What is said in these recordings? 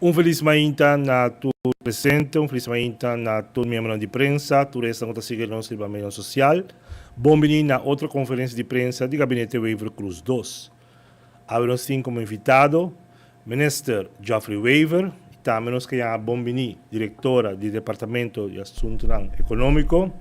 Un felis mainta na tur presente, un felis mainta na tur miembronan di prensa, tur esnan ku ta sigui nos riba medionan sosial. Bon bini na otro konferensia di prensa di Gabinete Wever-Croes dos. Awe nos tin komo invitado Minister Geoffrey Wever i tambe nos ke yama bon bini Direktora di Departamento di Asuntunan Ekonómiko,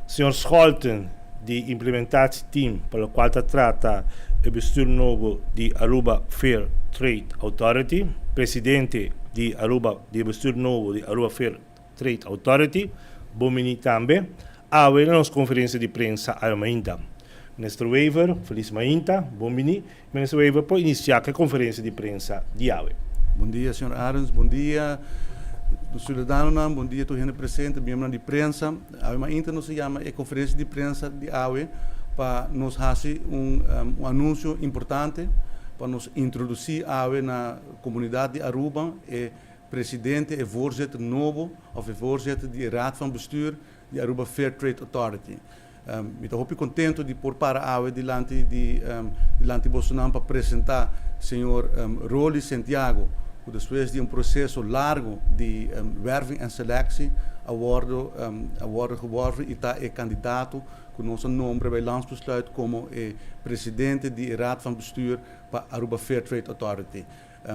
Señor Scholten di Implementatieteam pa lokual ta trata e bestuur nobo di Aruba Fair Trade Authority, Presidente di Aruba di e bestuur nobo di Aruba Fair Trade Authority, bon bini tambe awe na nos konferensia di prensa awe mainta. Minister Wever, felis mainta, bon bini. Minister Wever por inisiá ku e konferensia di prensa di awe. Bon dia señor Arends, bon dia nos ciudadanonan, bon dia tur hende presente, miembronan di prensa. Awe mainta nos a yama e conferencia di prensa di awe pa nos haci un un anuncio importante pa nos introduci awe na comunidad di Aruba e presidente, e voorzitter nobo of e voorzitter di e Raad van Bestuur di Aruba Fair Trade Authority. Mi ta hopi contento di por para awe dilanti di dilanti bosonan pa presenta señor Rolly Sentiago cu despues di un proceso largo di werving en selectie a wordo a wordo geworven y ta e candidato cu nos a nombra bij landsbesluit como e presidente di e Raad van Bestuur pa Aruba Fair Trade Authority.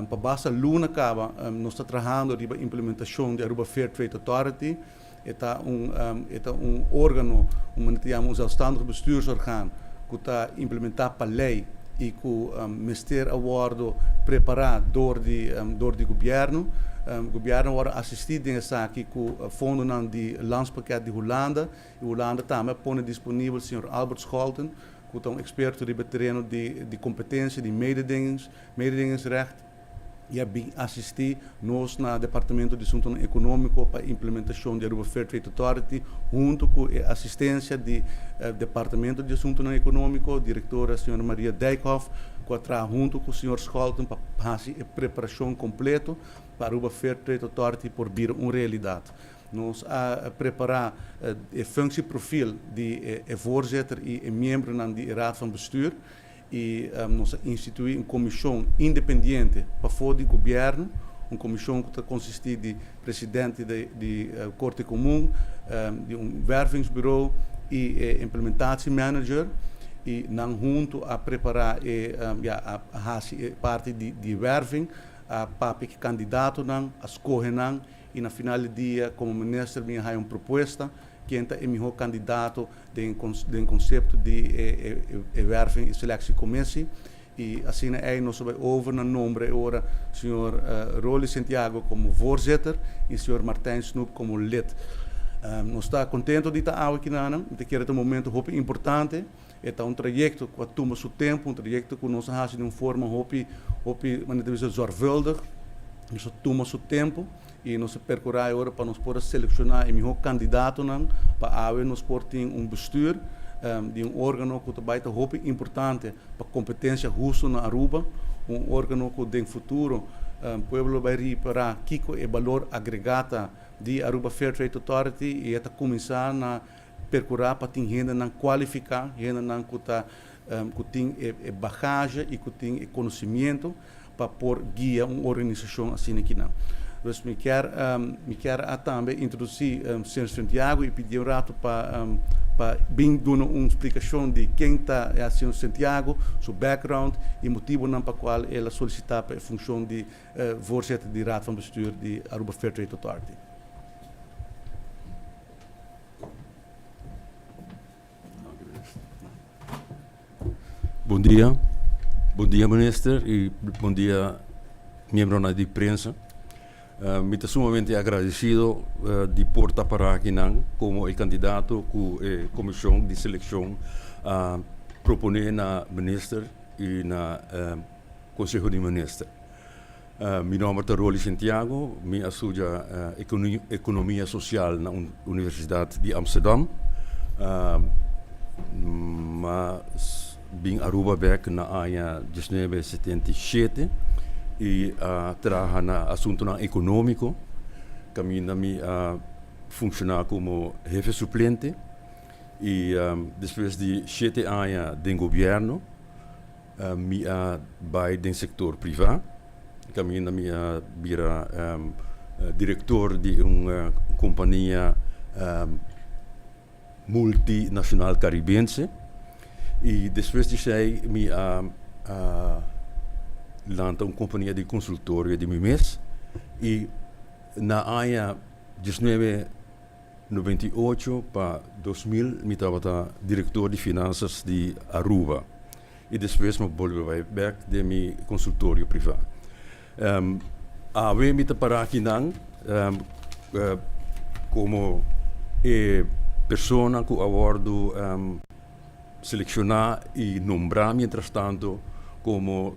Pa basta luna caba nos ta trahando riba implementacion di Aruba Fair Trade Authority. E ta un e ta un organo, un manera ta yama un zelfstandig bestuursorgaan ku ta implementá pa lei i ku mester a wòrdu prepará dor di dor di gobièrnu. Gobièrnu a wòrdu asistí den esaki ku fondonan di Landspakket di Hulanda i Hulanda tambe a pone disponibel señor Albert Scholten ku ta un eksperto riba e tereno di di kompetensia di mededingings mededingingsrecht. i a bin asistí nos na Departamento di Asuntonan Ekonómiko pa implementashon di Aruba Fair Trade Authority hunto ku e asistensia di Departamento di Asuntonan Ekonómiko, direktora señora Maria Dijkhoff ku a traha hunto ku señor Scholten pa hasi e preparashon kompleto pa Aruba Fair Trade Authority por bira un realidat. Nos a prepará e functieprofiel di e voorzitter i e miembronan di e Raad van Bestuur. I nos a instituí un komishon independiente pafó di gobièrnu, un komishon ku ta konsistí di presidente di Korte Komun, di un wervingsburo i e implementatiemanager, i nan huntu a prepará e, ya, a hasi e parti di werving, a papia ku e kandidatonan, a skohe nan i na final di dia komo minister mi a haña un propuesta ken ta e mihó kandidato den den konsepto di e e werving i seleksiecommissie i asina ei nos a bai over na nombra e ora señor Rolly Sentiago komo voorzitter i señor Martijn Snoep komo lid. Nos ta kontento di ta awe kinanan, mi ta kere ta un momento hopi importante, e ta un trayekto ku a tuma su tempu, un trayekto ku nos a hasi di un forma hopi hopi manera ta bisa zorgvuldig, nos a tuma su tempu. I nos a perkurá e ora pa nos por a selekshoná e mihó kandidatonan pa awe nos por tin un bestuur di un órgano ku ta bai ta hopi importante pa kompetensia hustu na Aruba, un órgano ku den futuro pueblo lo bai ripará kiko e balor agregá ta di Aruba Fair Trade Authority i e ta kuminsá na perkurá pa tin hendenan kualifiká, hendenan ku ta ku tin e bagahe i ku tin e konosimiento pa por guia un organisashon asina kinan. Dus mi kier mi kier a tambe introdusí señor Santiago i pidié un rato pa pa bin duna un splikashon di ken ta señor Santiago, su background i motibonan pa kual el a solisitá pa e funshon di voorzitter di Raad van Bestuur di Aruba Fair Trade Authority. Bon dia. Bon dia minister y bon dia miembronan di prensa. Mi ta sumamente agradecido di por ta para akinan como e candidato cu e comision di seleccion a propone na minister y na Conseho di Minister. Mi nomber ta Rolly Sentiago, mi a studia Economia Social na Universidad di Amsterdam. M'a bin Aruba bek na aña diesnuebe setenta i shete i a traha na asuntonan economico, caminda mi a funciona como hefe suplente i despues di shete aña den gobierno, Mi a bai den sektor privá. Caminda mi a bira director di un compania multinacional Caribense y despues di esey mi a lanta un compania di consultorio di mi mes y na aña diesnuebe 98 pa 2000 mi tabata director di finanzas di Aruba y despues mi a bolbe bay bek den mi consultorio priva. Awe mi ta para akinan como e persona cu a wordo selecciona y nombra mientras tanto como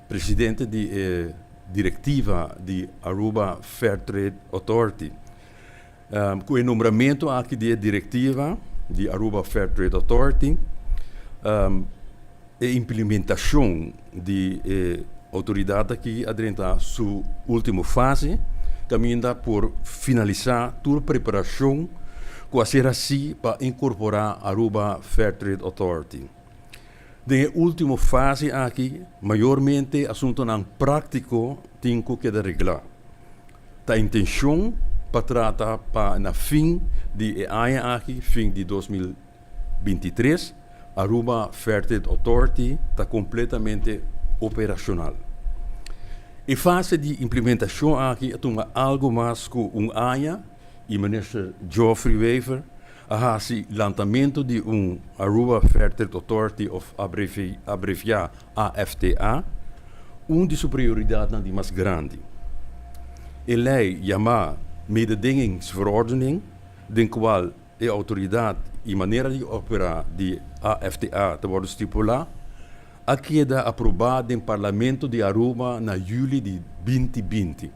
presidente di e directiva di Aruba Fair Trade Authority. Cu e nombramento aki di e directiva di Aruba Fair Trade Authority, e implementacion di e autoridad aki a drenta su ultimo fase, caminda por finalisa tur preparacion cu a ser haci pa incorpora Aruba Fair Trade Authority. Den e ultimo fase aki, mayormente asuntonan practico tin cu keda regla. Ta intencion pa trata pa na fin di e aña aki, fin di 2023, Aruba Fair Trade Authority ta completamente operacional. E fase di implementacion aki a tuma algo mas cu un aña y Minister Geoffrey Wever a haci lantamento di un Aruba Fair Trade Authority of abrevia AFTA, un di su prioridadnan di mas grandi. E lei yamá Mededingingsverordening, den kual e outoridat i manera di operá di AFTA ta wòrdu stipulá, a keda aprobá den Parlamento di Aruba na yüli di 2020.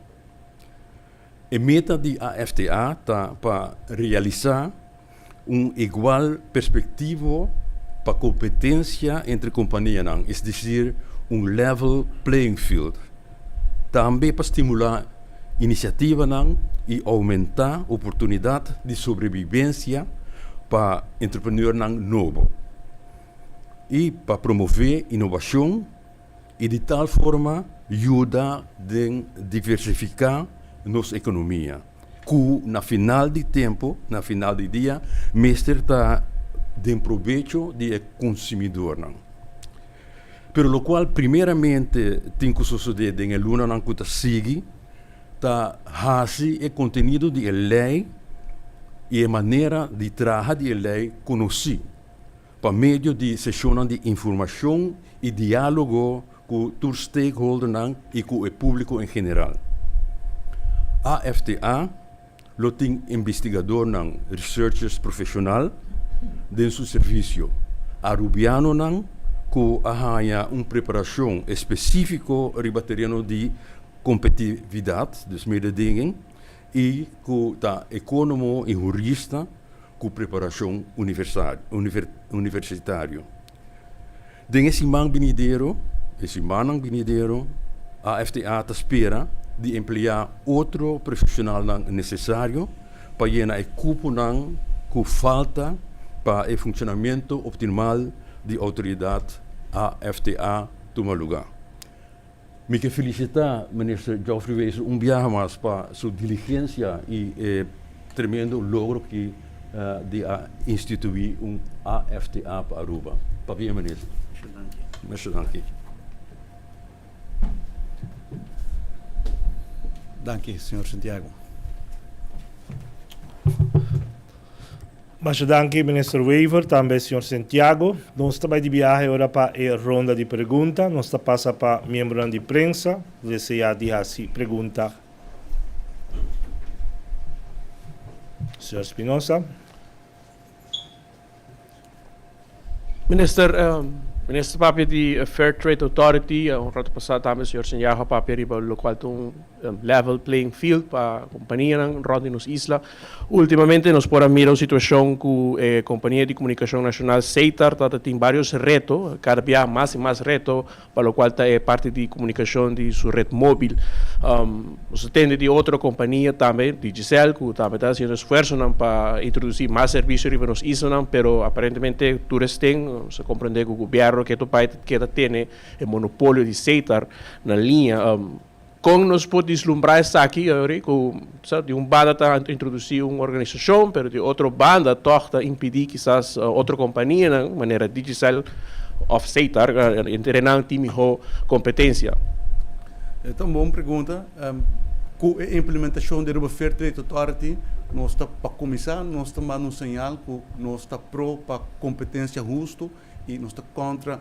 E meta di AFTA ta pa realisá un igual perspektivo pa kompetensia entre kompanianan, es desir un level playing field. Tambe pa stimulá inisiativanan i oumentá oportunidat di sobrebibensia pa entrepreneurnan nobo i pa promové inovashon i di tal forma yuda den diversifiká nos ekonomia, ku na final di tempu, na final di dia, mester ta den probecho di e konsumidornan. Pero lokual primeramente tin ku sosodé den e lunanan ku ta sigui ta hasi e kontenido di e lei i e manera di traha di e lei konosí. Pa medio di seshonnan di informashon i diálogo ku tur stakeholdernan i ku e públiko en general. AFTA lo tin investigadornan, researchers, profeshonal den su servisio, arubianonan ku a haña un preparashon espesífiko riba tereno di kompetitividat, dus mededinging, i ku ta ekónomo i hurista ku preparashon universitario. Den e siman binidero, e simannan binidero, AFTA ta spera di empleá otro profeshonalnan nesesario pa yena e kuponan ku falta pa e funshonamentu optimal di outoridat AFTA tuma lugá. Mi ke felisitá Minister Geoffrey Wezer un biaha mas pa su diligensia i e tremendo logro ki di a instituí un AFTA pa Aruba. Pabia Minister. Masha danki. Danki, señor Santiago. Masha danki Minister Wever, tambe señor Santiago. Nos ta bai di biahe ora pa e ronda di pregunta. Nos ta pasa pa miembronan di prensa desea di haci pregunta. Señor Espinosa. Minister, minister papia di Fair Trade Authority, un rato pasa tambe señor Santiago a papia riba locual ta un. level playing field pa kompanianan rònt di nos isla. Últimamente nos por a mira un situashon ku e kompania di komunikashon nashonal Setar ta tin vários reto, kada bia mas i mas reto pa lokual ta e parti di komunikashon di su ret móbil. Nos a tende di otro kompania tambe, Digicel, ku tambe ta hasiendo esfuersonan pa introdusí mas servisio riba nos islanan, pero aparentemente tur esten nos a komprendé ku gobièrnu ke topai ta keda tene e monopolio di Setar na liña. Kon nos por dislumbrá esaki, Yori, ku sa di un banda ta introdusí un organisashon, pero di otro banda tòg ta impidí kisas otro kompanianan, manera Digicel òf Setar, entre nan tin mihó kompetensia? E ta un bon pregunta. Ku e implementashon di Aruba Fair Trade Authority, nos ta, pa kuminsá, nos ta manda un señal ku nos ta pro pa kompetensia hustu i nos ta kontra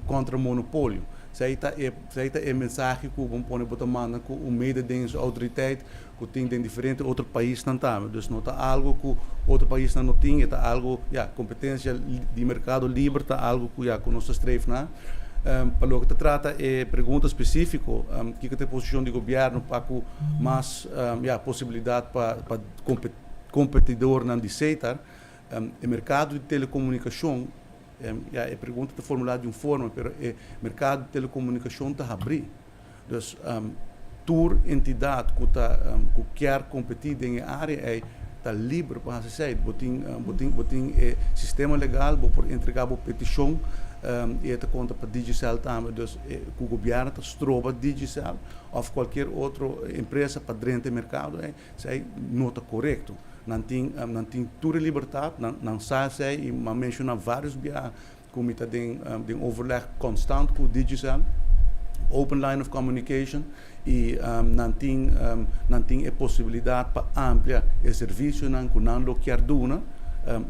kontra monopolio. Esei ta e esei ta e mensahe ku bo pone bo ta manda ku un mededingingsautoriteit ku tin den diferente otro paisnan tambe. Dus no ta algo ku otro paisnan no tin, e ta algo ya kompetensia di merkado liber ta algo ku ya ku nos ta streef na. Pa loke ta trata e pregunta spesífiko kiko ta e posishon di gobièrnu pa ku mas ya posibilidat pa pa kompetidornan di Setar, E merkado di telekomunikashon, ya e pregunta ta formulá di un forma, pero e merkado di telekomunikashon ta habrí. Dus tur entidat ku ta ku kier kompetí den e área ei ta liber pa hasi esei. Bo tin bo tin bo tin e sistema legal, bo por entregá bo petishon i e ta konta pa Digicel tambe. Dus ku gobièrnu ta stroba Digicel òf kualkier otro empresa pa drenta e merkado ei, Esei no ta korekto. Nan tin, nan tin tur e libertat, nan, nan sa esei i m'a menshoná vários biaha ku mi ta den, den overleg konstant ku Digicel, open line of communication, i nan tin, nan tin e posibilidat pa amplia e servisionan ku nan lo kier duna.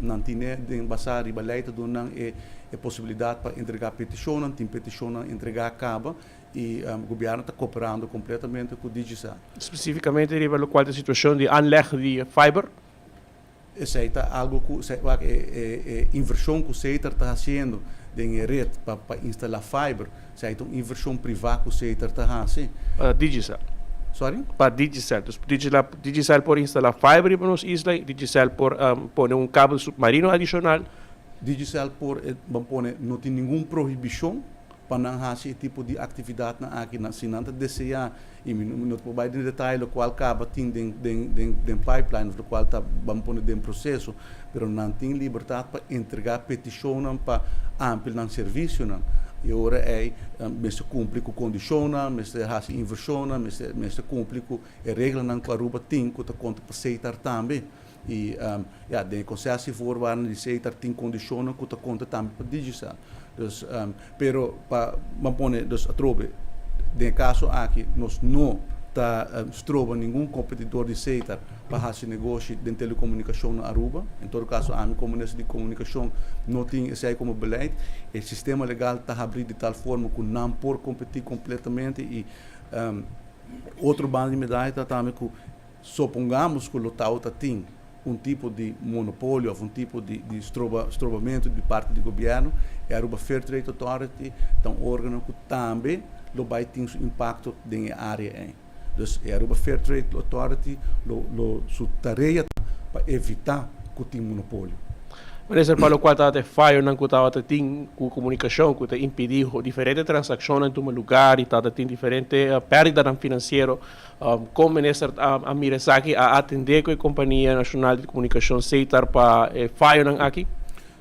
Nan tine den basá riba lei ta duna nan e, e posibilidat pa entregá petishonnan, tin petishonnan entregá kaba I gobierno ta cooperando completamente cu Digicel. Specificamente riba locual ta e situacion di aanleg di fiber? Esey ta algo cu wak e e inversion cu Setar ta haciendo den e red pa pa instala fiber, esey ta un inversion priva cu Setar ta haci. Pa Digicel. Sorry? Pa Digicel. Dus Digicel por instala fiber riba nos isla y Digicel por pone un kabel submarino adicional. Digicel por, ban pone, no tin ningun prohibicion pa nan hasi e tipo di aktividatnan aki nan si nan ta deseá i mi no ta por bai den detaye lokual kaba tin den den den den pipeline of lokual ta ban pone den proseso pero nan tin libertat pa entregá petishonnan pa amplia nan servisionan i ora ei mester kumpli ku kondishonnan mester hasi invershonnan mester mester kumpli ku e reglanan ku Aruba tin ku ta konta pa Setar tambe. I ya, den e concessievoorwaarden di Setar tin condicionnan cu ta conta tambe pa Digicel. Dus, pero pa ban pone, dus atrobe, den e caso aki nos no ta stroba ningun competidor di Setar pa haci negoshi den telecomunicacion na Aruba. En todo caso ami como minister di comunicacion no tin esey como beleid. E sistema legal ta habri di tal forma cu nan por competi completamente y otro banda di medaya ta tambe cu Supongamos ku lo tawata tin un tipo di monopolio òf un tipo di di stroba strobamentu di parti di gobièrnu, e Aruba Fair Trade Authority ta un órgano ku tambe lo bai tin su impakto den e área ei. Dus e Aruba Fair Trade Authority lo lo su tarea ta pa evitá ku tin monopolio. Minister, pa lokual tabata e fayonan ku tabata tin ku komunikashon ku ta impidí diferente transakshonnan tuma lugar i tabata tin diferente pèrdidanan finansiero, Kon minister a mira esaki? A atendé ku e kompania nashonal di komunikashon Setar pa e fayonan aki?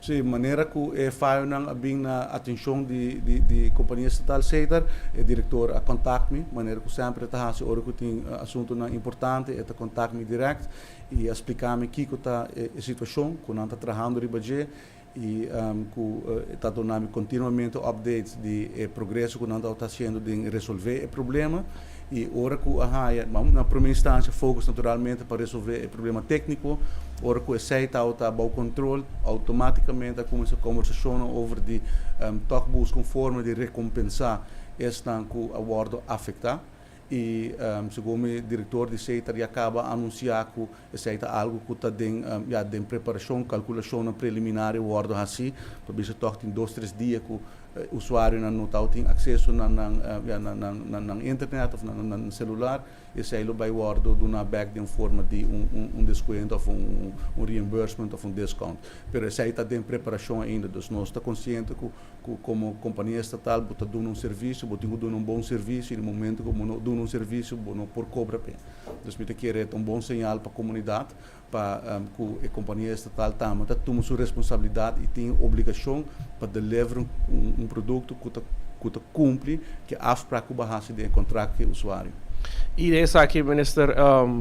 Sí, manera ku e fayonan a bin na atenshon di di kompania estatal Setar, e direktor a kontakt mi, manera ku semper e ta hasi ora ku tin asuntunan importante, e ta kontakt mi dirèkt i a splika mi kiko ta e situashon ku nan ta trahando riba dje i ku ta duna mi kontinuamente updates di e progreso ku nan ta hasiendo den resolvé e problema i ora ku a haya na promé instansia focus naturalmente pa resolvé e problema tékniko ora ku esei tabata bou kontrol outomátikamente a kuminsá kombersashonnan over di tòg buska un forma di rekompensá esnan ku a wòrdu afektá. I segun mi direktor di Setar ya kaba a anunsiá ku esei ta algu ku ta den ya den preparashon, kalkulashonnan preliminario wòrdu hasí. Pa bisa tòg tin dos tres dia ku usuarionan no tabatin akseso na nan ya na nan na nan internet òf na nan selular, esei lo bai wòrdu duná bèk den forma di un un un deskuento òf un un reimbursement òf un discount. Pero esei ta den preparashon ainda, dus nos ta konsiente ku ku komo kompania estatal bo ta duna un servisio, bo tin ku duna un bon servisio i na momento ku bo no duna un servisio bo no por kobra p'e. Dus mi ta kere ta un bon señal pa komunidat pa ku e kompania estatal tambe ta tuma su responsabilidat i tin e obligashon pa deliver un produkto ku ta ku ta kumpli ku e afsprak ku bo a hasi den e kontrakt ku e usuario. I den esaki Minister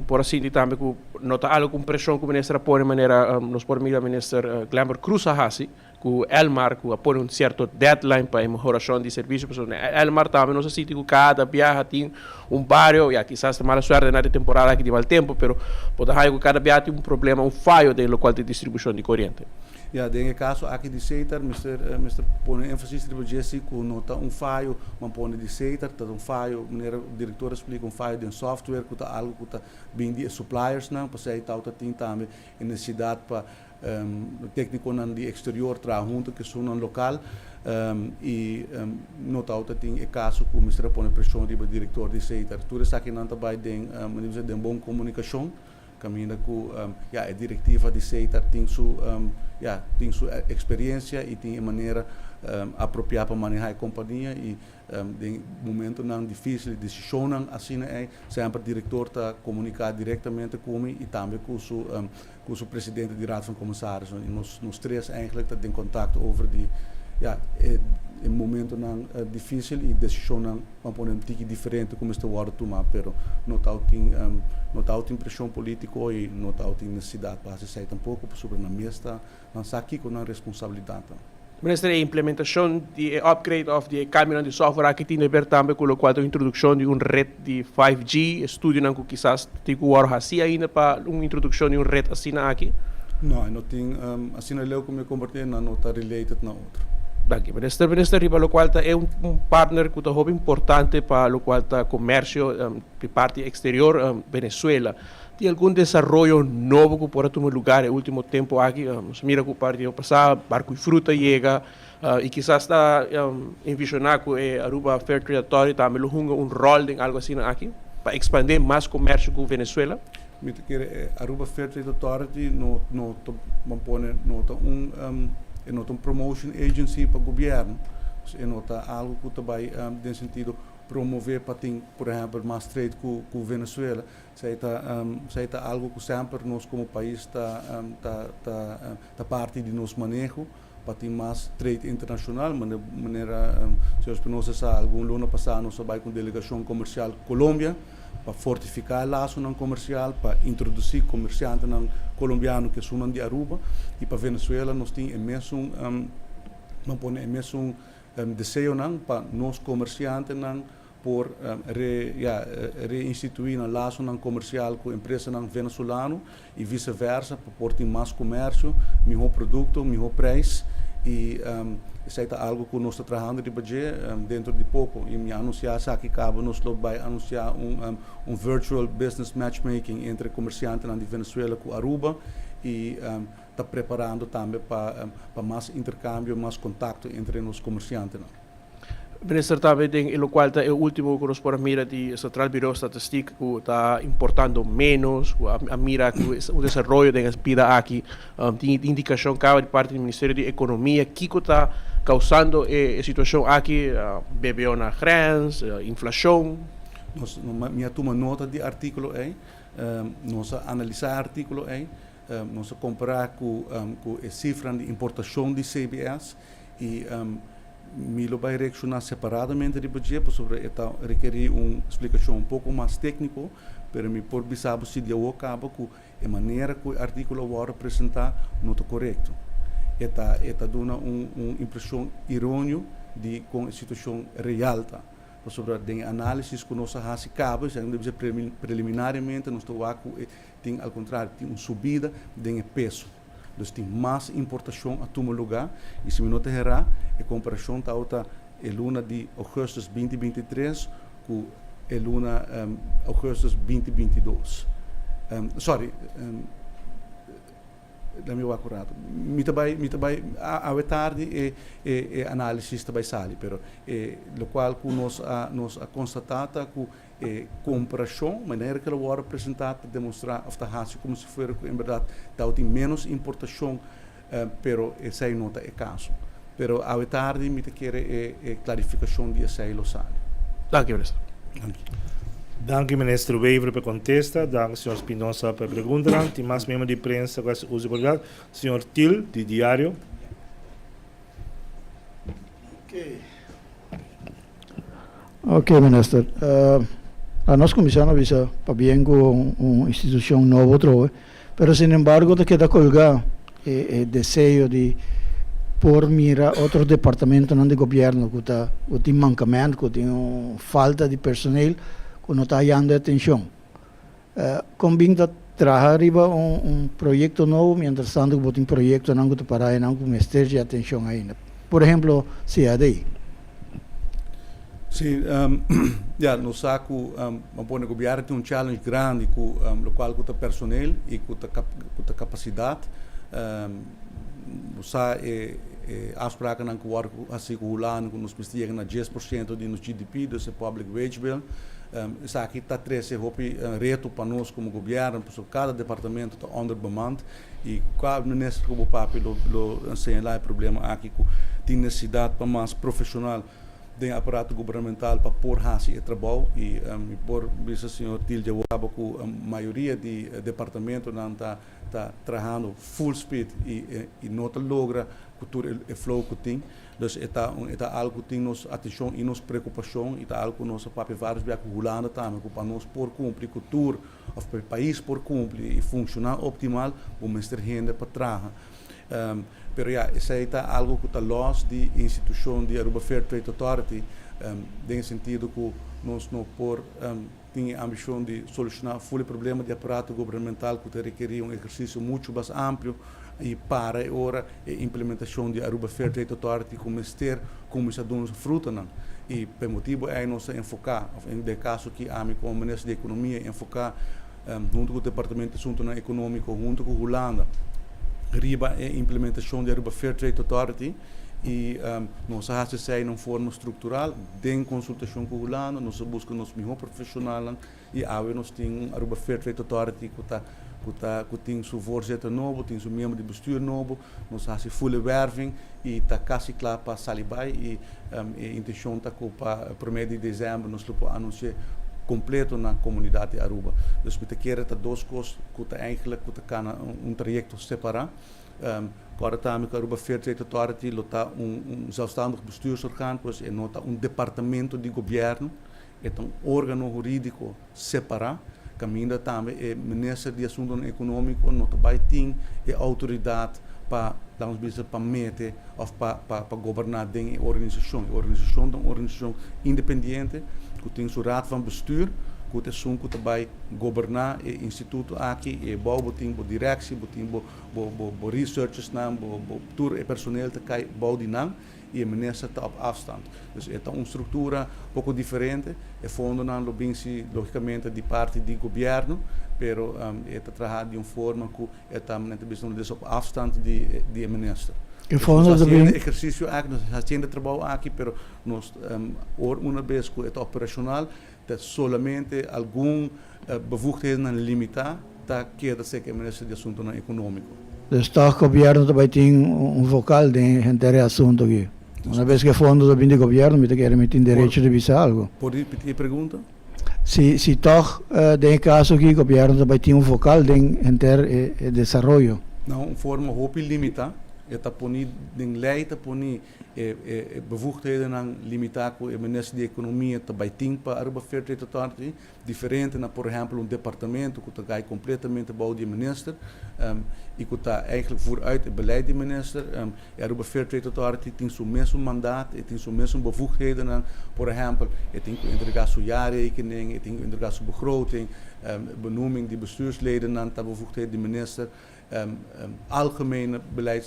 por a sinti tambe ku no ta algu ku un preshon ku Minister a pone manera nos por mira Minister Glenbert Croes a hasi ku Elmar ku a pone un sierto deadline pa e mehorashon di servisio pasobra na Elmar tambe nos a sinti ku kada biaha tin un bario ya kisas ta mala suerte na e temporada aki di mal tempu pero bo ta haya ku kada biaha tin un problema un fayo den lokual ta e distribushon di koriente. Ya den e kaso aki di Setar mester mester pone énfasis riba dje si ku no ta un fayo man pone di Setar ta un fayo manera direktor a splika un fayo den software ku ta algu ku ta bin di e suppliersnan pasei tau ta tin tambe e nesesidat pa Téknikonan di eksterior traha huntu ku esunnan lokal i no tabata tin e kaso ku mester a pone preshon riba direktor di Setar. Tur esakinan ta bai den manera di bisa den bon komunikashon kaminda ku ya e direktiva di Setar tin su ya tin su eksperiensia i tin e manera apropiá pa manehá e kompania i Den momentonan difícil y decisionnan asina ey, semper director ta comunica directamente cu mi y tambe cu su cu su presidente di Raad van Commissarissen. Y nos nos tres eigenlijk ta den contacto over di ya e e momentonan difícil y decisionnan ban pone un tiki diferente cu mester wordo tuma, pero no tabatin no tabatin presion politico y no tabatin necesidad pa haci esey tampoco pasobra nan mes ta nan sa kico nan responsabilidad ta. Minister, e implementacion di e upgrade of di e cambionan di software aki tin deber tambe cu locual ta un introduccion di un red di 5G, estudionan cu kisas tin cu worde haci ainda pa un introduccion di un red asina aki? No, e no tin, asina leu cu mi a comparti, nan no ta related na otro. Danki, Minister. Minister, riba locual ta e un partner cu ta hopi importante pa locual ta comercio di parti exterior, Venezuela. Tin algun desaroyo nobo ku por a tuma lugar e ultimo tempu aki? Nos mira ku par di pasá barku i fruta yega i kisas ta envisioná ku e Aruba Fair Trade Authority tambe lo hunga un ròl den algu asina aki pa ekspandé mas komersio ku Venezuela. Mi ta kere e Aruba Fair Trade Authority no no ta ban pone no ta un e no ta un promotion agency pa gobièrnu. E no ta algu ku ta bai den sentido promové pa tin por ehèmpel mas trade ku ku Venezuela. Esei ta esei ta algo ku semper nos komo pais ta ta ta ta parti di nos maneho pa tin mas trade internashonal. Mane manera señor Espinosa sa algun luna pasá nos a bai ku un delegashon komersial Colombia pa fortifiká e lasonan komersial, pa introdusí komersiantenan kolombiano ku esunnan di Aruba i pa Venezuela nos tin e mesun nan pone e mesun deseonan pa nos komersiantenan por re ya reinstituí nan lasonan komersial ku empresanan venezolano i vise versa pa por tin mas komersio, mihó produkto, mihó preis i esei ta algu ku nos ta trahando riba dje dentro di poko i mi a anunsiá esaki kaba nos lo bai anunsiá un un virtual business matchmaking entre komersiantenan di Venezuela ku Aruba i ta preparando tambe pa pa mas interkambio, mas kontakto entre nos komersiantenan. Minister tambe den e locual ta e ultimo cu nos por a mira di Centraal Bureau Statistiek cu ta importando menos, cu a mira cu un desaroyo den e bida aki. Tin indicacion caba di parti di Ministerio di Economia kico ta causando e situacion aki, BBO na grens, inflacion. Nos, mi a tuma nota di articulo ey, nos a analisa e articulo ey, nos a compara cu e cifranan di importacion di CBS I mi lo bai reakshoná separadamente riba dje pasobra e ta rekerí un splikashon un poko mas tékniko, pero mi por bisa bo si di awor kaba ku e manera ku e artíkulo a wòrdu presentá no ta korekto. E ta e ta duna un un impreshon irónio di kon e situashon real ta. Pasobra den e análisis ku nos a hasi kaba, esei nan ta bisa preliminariamente, nos ta wak ku e tin al kontrario, tin un subida den e peso. Dus tin mas importashon a tuma lugá i si mi no ta herá e komparashon tabata e luna di ougùstùs 2023 ku e luna ougùstùs 2022. Sòri, Lami wak un rato. Mi ta bai, mi ta bai, awe tardi e e e análisis ta bai sali, pero e lokual ku nos a nos a konstatá ta ku e komparashon, manera ku el a wòrdu presentá ta demostrá òf ta hasi komo si fuera ku en bèrdat tabatin ménos importashon, pero esei no ta e kaso. Pero awe tardi mi ta kere e e klarifikashon di esei lo sali. Danki, minister. Danki. Danki minister Wever pa e kontesta. Danki señor Spinoza pa e preguntanan. Tin mas miembro di prensa ku a hasi uso di oportunidat? Señor Thiel di Diario. Ok minister, a nos kuminsá no bisa pabien ku un institushon nobo trobe, pero sin embargo ta keda kolgá e deseo di por mira otro departamentonan di gobierno ku ta ku tin mankament, ku tin un falta di personeel ku no ta hayando e atenshon. Kon bin ta traha riba un proyekto nobo mientras tanto ku bo tin proyektonan ku ta para einan ku mester dje atenshon ainda? Por ehemplo CAD. Sí, ya, nos sa ku bo pone gobièrnu tin un challenge grandi ku lokual ku ta personeel i ku ta ku ta kapasidat. Bo sa e e afsprakennan ku wòrdu hasi ku Hulanda ku nos mester yega na 10% di nos GDP, dus e public wage bill. Esaki ta trese hopi reto pa nos komo gobièrnu pasobra kada departamento ta onderbemand i kua minister ku bo papia lo lo señalá e problema aki ku tin nesesidat pa mas profeshonal den aparato gubernamental pa por hasi e trabou i mi por bisa señor Thiel dje wou ku mayoria di departamentonan ta ta trahando full speed i i no ta logra ku tur e flow ku tin. Dus e ta un e ta algu ku tin nos atenshon i nos preokupashon i ta algu ku nos a papia vários bia ku Hulanda tambe ku pa nos por kumpli ku tur òf pa e pais por kumpli i funshoná optimal bo mester hende pa traha. Pero ya, esei ta algu ku ta lòs di institushon di Aruba Fair Trade Authority den e sentido ku nos no por tin e ambishon di solushoná ful e problema di aparato gubernamental ku ta rekerí un ehersisio muchu mas amplio i para e ora e implementashon di Aruba Fair Trade Authority ku mester kuminsá duna su frutanan. I pa e motibu ei nos ta enfoká, òf den e kaso aki ami komo Minister di Ekonomia enfoká huntu ku Departamento di Asuntunan Ekonómiko huntu ku Hulanda riba e implementashon di Aruba Fair Trade Authority i nos a hasi esei na un forma struktural den konsultashon ku Hulanda. Nos a buska nos mihó profeshonalnan i awe nos tin un Aruba Fair Trade Authority ku ta ku ta ku tin su voorzitter nobo, tin su miembro di bestuur nobo. Nos a hasi full werving i ta kasi kla pa sali bai i e intenshon ta ku pa promé di desèmber nos lo por anunsi'é kompleto na komunidat di Aruba. Dus mi ta kere ta dos kos ku ta eigentlik ku ta kana un trayekto separá. Kòrda tambe ku Aruba Fair Trade Authority lo ta un zelfstandig bestuursorgaan, pues e no ta un departamento di gobièrnu, e ta un órgano hurídiko separá, kaminda tambe e minister di Asuntonan Ekonómiko no ta bai tin e outoridat pa, laga nos bisa, pa mete òf pa pa pa goberná den e organisashon. E organisashon ta un organisashon independiente ku tin su Raad van Bestuur ku ta esun ku ta bai goberná e instituto aki. E bou bo tin bo direksie, bo tin bo bo bo bo researchersnan, bo bo tur e personeel ta kai bou di nan. i e minister ta op afstand. Dus e ta un struktura poko diferente. E fondonan lo bin si logikamente di parti di gobièrnu, pero e ta traha di un forma ku e ta men ta bisa nos op afstand di di e minister. E fondo ta bin. Nos ta hasiendo e ehersisio aki, nos ta hasiendo e trabou aki, pero nos ora una bes ku e ta operashonal ta solamente algun bevoegdhedennan limitá ta keda serka e minister di Asuntonan Ekonómiko. Dus tòg gobièrnu ta bai tin un vokal den henter e asuntu aki. Una bes ku e fondo ta bin di gobièrnu mi ta kere mi tin derecho di bisa algu. Por ripití e pregunta? Si si tòg den e kaso aki gobièrnu ta bai tin un vokal den henter e desaroyo. Na un forma hopi limitá. E ta poni den lei ta poni E e bevoegdhedennan limitá ku e minister di Ekonomia ta bai tin pa Aruba Fair Trade Authority, diferente na por ehèmpel un departamento ku ta gai kompletamente bou di e minister i ku ta eigentlik vooruit e beleid di e minister. E Aruba Fair Trade Authority tin su mesun mandaat, e tin su mesun bevoegdhedennan, por ehèmpel e tin ku entregá su jaarrekening, e tin ku entregá su begroting, benoeming di bestuursledennan ta bevoegdheid di minister. Algemene beleid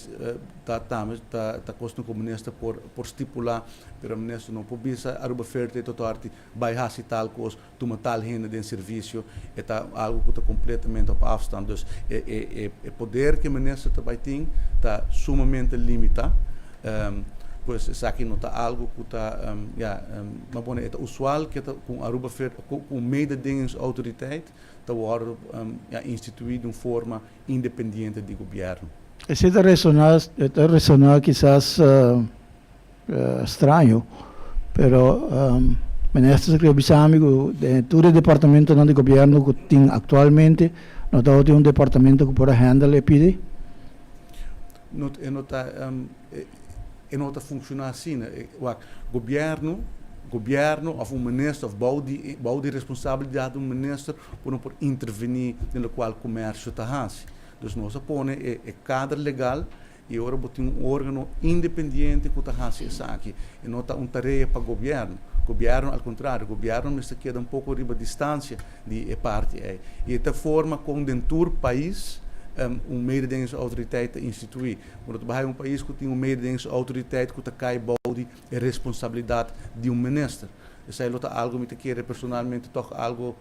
ta tambe ta ta kos ku minister por por stipulá, pero minister no por bisa Aruba Fair Trade Authority bai hasi tal kos, tuma tal hende den servisio. E ta algu ku ta kompletamente op afstand. Dus e e e e poder ku e minister ta bai tin ta sumamente limitá. Pues esaki no ta algu ku ta ya bo pone e ta usual ku ta ku Aruba Fair ku un mededingingsautoriteit ta wòrdu ya instituí di un forma independiente di gobièrnu. Esei ta resoná, e ta resoná kisas straño, pero minister sa kere bisa mi ku den tur e departamentonan di gobièrnu ku tin aktualmente no tabatin un departamento ku por a handle e pidi? No, e no ta, e no ta funshoná asina. Wak, gobièrnu, gobièrnu òf un minister òf bou di bou di responsabilidat di un minister por no por intervení den lokual komersio ta hasi. Dus nos a pone e e kader legal i ora bo tin un órgano independiente ku ta hasi esaki, e no ta un tarea pa gobièrnu. Gobièrnu al kontrario, gobièrnu mester keda un poko riba distansia di e parti ei. I e ta forma kon den tur pais un mededingingsautoriteit ta instituí. Bo no ta bai un pais ku tin un mededingingsautoriteit ku ta kai bou di e responsabilidat di un minister. Esei lo ta algu mi ta kere personalmente tòg algu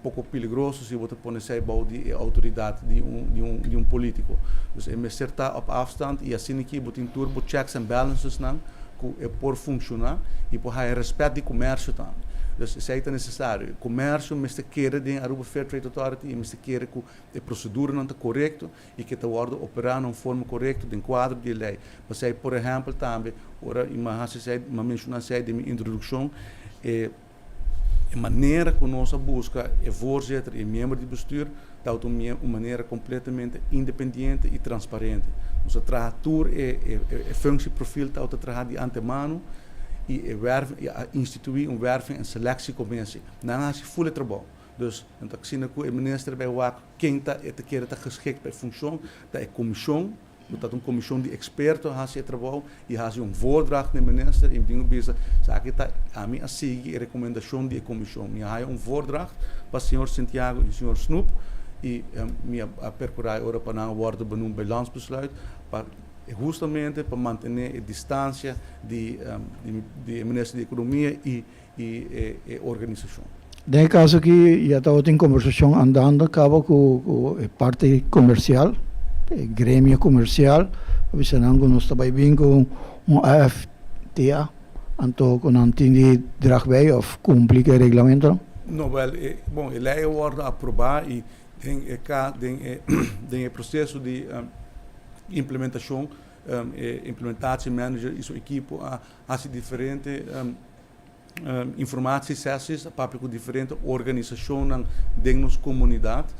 poko peligroso si bo ta pone esei bou di e outoridat di un di un di un polítiko. Dus e mester ta op afstand i asina ki bo tin tur bo checks and balancesnan ku e por funshoná i por haya rèspèt di komersio tambe. Dus esei ta nesesario. Komersio mester kere den Aruba Fair Trade Authority i mester kere ku e proseduranan ta korekto i ke ta wòrdu operá na un forma korekto den kuadro di e lei. Pasei por ehèmpel tambe ora i mi a hasi esei, mi a menshoná esei den mi introdukshon, e e manera ku nos a buska e voorzitter i e miembro di bestuur tabata un un manera kompletamente independiente i transparente. Nos a traha tur e e e functieprofiel tabata traha di antemano i e werf i a instituí un werving en selectiecommissie. Nan a hasi ful e trabou. Dus nan ta asina ku e minister bai wak ken ta e ta kere ta geschikt pa e funcion, ta e comision, ku ta un comision di experto a hasi e trabou i hasi un voordracht na e minister i mi tin ku bisa esaki ta ami a sigui e recomendacion di e comision. Mi a haya un voordracht pa señor Santiago i señor Snoep i mi a percura e ora pa nan a wordo benoemd bij landsbesluit pa hustamente pa mantene e distancia di di e minister di economia i i e organisashon. Den e kaso aki ya tabatin kombersashon andando kaba ku e parti komersial, e gremio komersial, a bisa nan ku nos ta bai bin ku un AFTA, anto ku nan tin di drag bij òf kumpli ku e reglamentonan. No, wèl, e, bon, e lei a wòrdu aprobá i den e ka, den e, den e proseso di implementashon, e implementatiemanager i su ekipo a hasi diferente informatiesessies, a papia ku diferente organisashonnan den nos komunidat.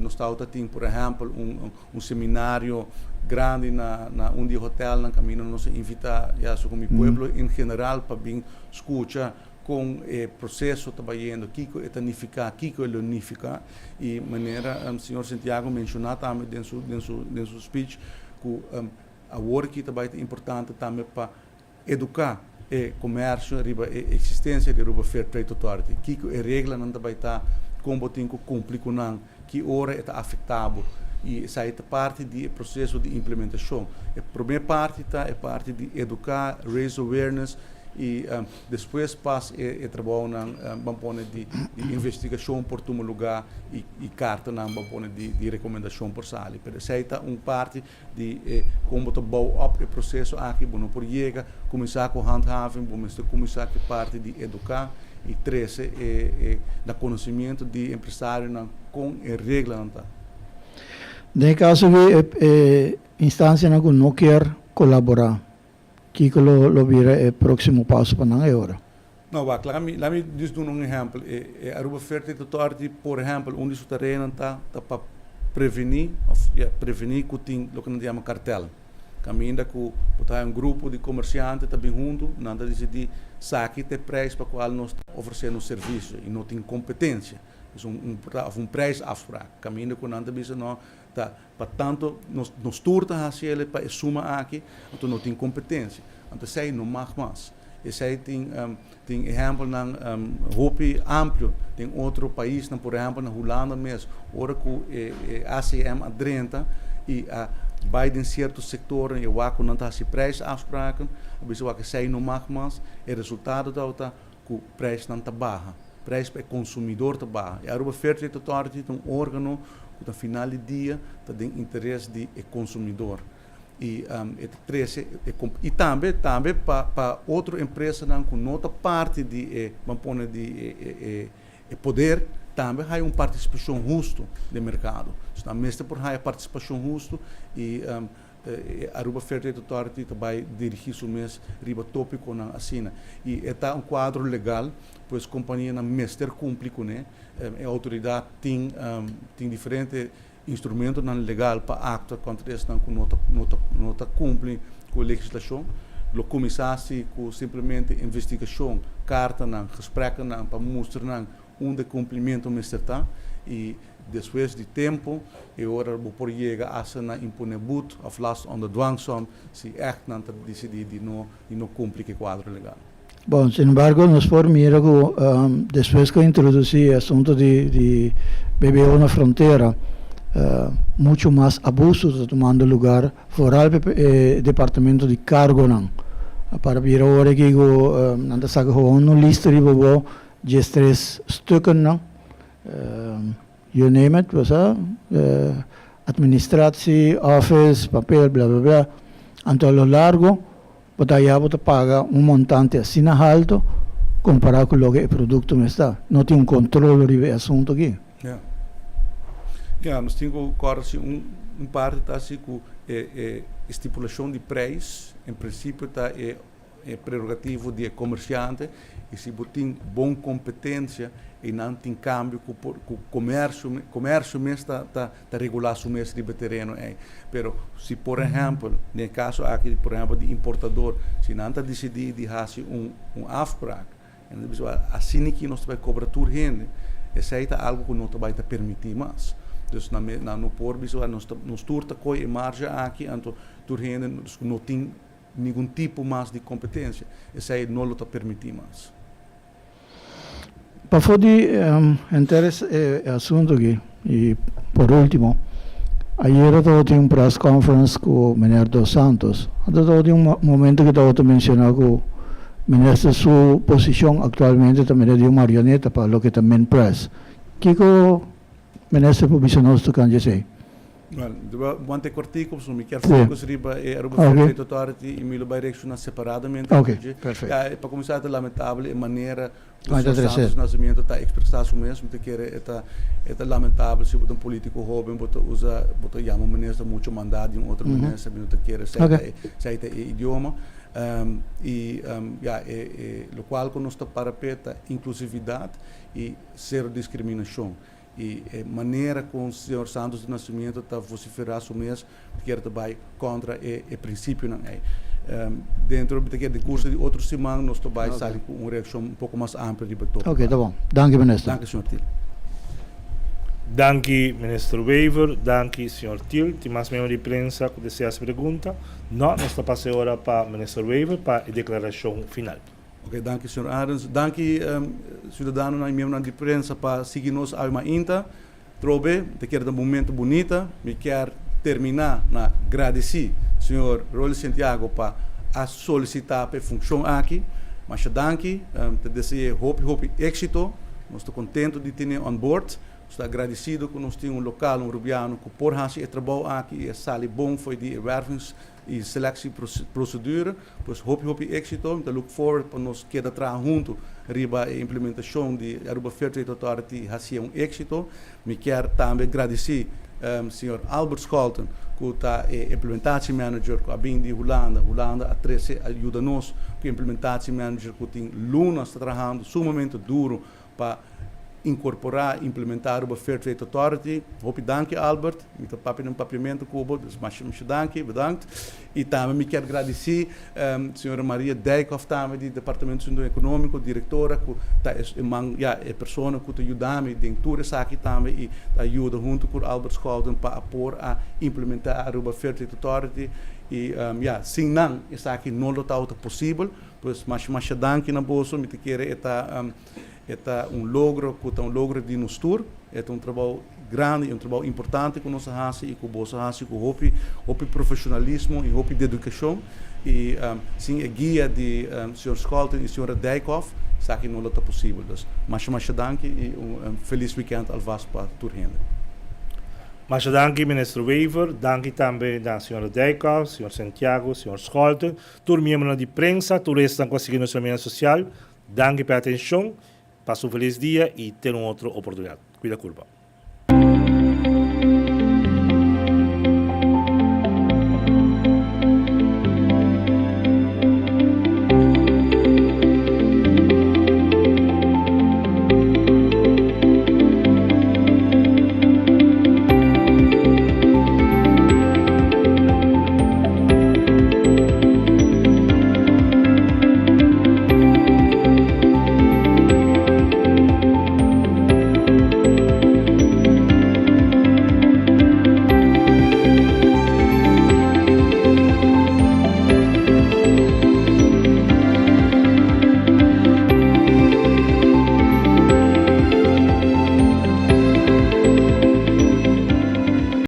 Nos tabata tin por ehèmpel un un seminario grandi na na un di e hotèlnan kaminda nos a invitá ya su ku mi pueblo en general pa bin skucha kon e proseso ta bayendo, kiko e ta nifiká, kiko e lo nifiká. I manera señor Santiago menshoná tambe den su den su den su speech ku awor aki ta bai ta importante tambe pa Eduká e komersio riba e eksistensia di Aruba Fair Trade Authority. Kiko e reglanan ta bai ta, kon bo tin ku kumpli ku nan, ki ora e ta afektá bo. I esei ta parti di e proseso di implementashon. E promé parti ta e parti di eduká, raise awareness, i despues pas e trabounan ban pone di investigashon por tuma lugá i kartanan ban pone di rekomendashon por sali. Pero esei ta un parti di e kon bo ta bou op e proseso aki, bo no por yega kuminsá ku handhaving, bo mester kuminsá ku e parti di eduká i trese e e na konosimiento di empresarionan kon e reglanan ta. Den e kaso aki e e instansianan ku no kier kolaborá, kiko lo lo bira e próksimo paso pa nan e ora? No, wak, laga mi, laga mi dus duna un ehèmpel. E, e Aruba Fair Trade Authority, por ehèmpel, un di su tareanan ta, ta pa prevení, òf ya, prevení ku tin loke nan ta yama kartèl. Kaminda ku bo ta haña un grupo di komersiante ta bin huntu, nan ta disidí saki ta e preis pa kual nos ta ofresé nos servisio i no tin kompetensia. Dus un, un, òf un prijsafspraak. Kaminda ku nan ta bisa no, ta pa tanto nos, nos tur ta hasi el pa e suma aki, anto no tin kompetensia. Anto esei no mag mas. Esei tin tin ehèmpelnan hopi amplio den otro paisnan, por ehèmpel na Hulanda mes, ora ku e e ACM a drenta i a bai den sierto sektornan i a wak ku nan ta hasi prijsafspraken, a bisa wak esei no mag mas, e resultado tabata ku prijsnan ta baha, prijs pa e konsumidor ta baha. E Aruba Fair Trade Authority ta un órgano ku na final di dia ta den interes di e konsumidor. I e ta trese e i tambe tambe pa pa otro empresanan ku no ta parti di e ban pone di e e e poder tambe haya un partisipashon hustu den merkado. Dus nan mester por haya partisipashon hustu i e Aruba Fair Trade Authority ta bai dirigí su mes riba tópikonan asina. I e ta un kuadro legal, pues kompanianan mester kumpli kuné. E outoridat tin tin diferente instrumentonan legal pa aktua kontra esnan ku no ta no ta no ta kumpli ku e legislashon. Lo kuminsá si ku simplemente investigashon, kartanan, gespreknan pa mustra nan unda e kumplimentu mester ta i despues di tempu e ora bo por yega asta na impone but òf last onder dwangsom si ègt nan ta disidí di no di no kumpli ku e kuadro legal. Bon, sin embargo nos por mira ku despues ku a introdusí e asuntu di di BBO na frontera muchu mas abuso ta tumando lugar foral pa e departamento di kargonan. Para bira ora aki ku nan ta saka gewoon un lista riba bo diestres stukkennan, you name it, bo sa, administratie, office, papel, bla bla bla. Anto a lo largo Bo ta haya bo ta paga un montante asina halto compará cu loke e producto mes ta. No tin un control riba e asunto aki. Ja. Ja, nos tin cu corda si un un parti ta si cu e e stipulacion di prijs en principio ta e e prerogativo di e comerciante y si bo tin bon competencia y nan tin cambio cu por cu comercio comercio mes ta ta ta regulá su mes riba e tereno ei. Pero si por ehèmpel, den e kaso aki por ehèmpel di importador, si nan ta disidí di hasi un un afsprak, e nan ta bisa wèl asina aki nos ta bai kobra tur hende, esei ta algu ku no ta bai ta permití mas. Dus nan nan no por bisa wèl nos ta nos tur ta koi e marge aki anto tur hende no tin ningun tipo mas di kompetensia, esei no lo ta permití mas. Pafó di henter e asuntu aki, y por ultimo, ayera tabatin un press conference cu meneer Dos Santos. Anto tabatin un momento cu tabata menciona cu minister su posicion actualmente ta mira di un marioneta pa loke ta Minpress. Kico minister por bisa nos tocante esey? Well, wante kortico, pasobra mi kier focus riba e Aruba Fair Trade Authority y mi lo bay reacciona separadamente. Ok, perfecto. Ja, pa cuminsa ta lamentable e manera cu señor Santos Nascimento ta expresa su mes. Mi ta kere e ta e ta lamentable si bo ta un politico hoben bo ta usa bo ta yama un minister mucho manda di un otro minister. Mi no ta kere esey ta esey ta e idioma. Y ja e e locual cu nos ta para p'e ta inclusividad y cero discriminacion. I e manera kon señor Santos do Nascimento ta vosiferá su mes kier ta bai kontra e e prinsipionan ei. Dentro mi ta kere den kurso di otro siman nos ta bai sali ku un reakshon un poko mas amplio riba e topiko. Oke, ta bon. Danki minister. Danki señor Thiel. Danki minister Wever, danki señor Thiel. Tin mas miembro di prensa ku desea hasi pregunta? No, nos ta pasa e ora pa minister Wever pa e deklarashon final. Ok, danki señor Arends. Danki ciudadanonan y miembronan di prensa pa sigui nos awe mainta. Trobe, ta kere ta un momento bunita. Mi kier termina na gradici señor Rolly Sintjago pa a solicita pa e funcion aki. Masha danki. Ta dese'e hopi hopi exito. Nos ta contento di tene on board. Nos ta agradecido cu nos tin un local, un Rubiano cu por haci e trabou aki y a sali bon fo'i di e wervings y selectie procedure. Pues hopi hopi éxito, mi ta look forward pa nos keda traha hunto riba e implementacion di Aruba Fair Trade Authority haci'e un éxito. Mi kier tambe gradici señor Albert Scholten cu ta e implementatie manager cu a bin di Hulanda. Hulanda a trece a yuda nos cu implementatie manager cu tin lunas ta trahando sumamente duro pa incorpora, implementa Aruba Fair Trade Authority. Hopi danki Albert, mi ta papia den papiamento cu bo, dus masha masha danki, bedankt. Y tambe mi kier gradici señora Maria Dijkhoff tambe di Departamento Asunto Economico, directora cu ta e man, ya, e persona cu ta yuda mi den tur esaki tambe y ta yuda hunto cu Albert Schouten pa a por a implementa Aruba Fair Trade Authority. Y ya, sin nan esaki no lo tabata posibel. Pues masha masha danki na boso, mi ta kere e ta e ta un logro ku ta un logro di nos tur, e ta un trabou grandi i un trabou importante ku nos a hasi i ku boso a hasi ku hopi hopi profeshonalismo i hopi dedikashon i sin e guia di señor Scholten i señora Dijkhoff esaki no lo ta posibel. Dus masha masha danki i un felis wikènt alvast pa tur hende. Masha danki Minister Wever, danki tambe na señora Dijkhoff, señor Santiago, señor Scholten, tur miembronan di prensa, tur esnan ku a sigui nos na media sosial, danki pa e atenshon, pasa un felis dia i te un otro oportunidat. Kuida kurpa.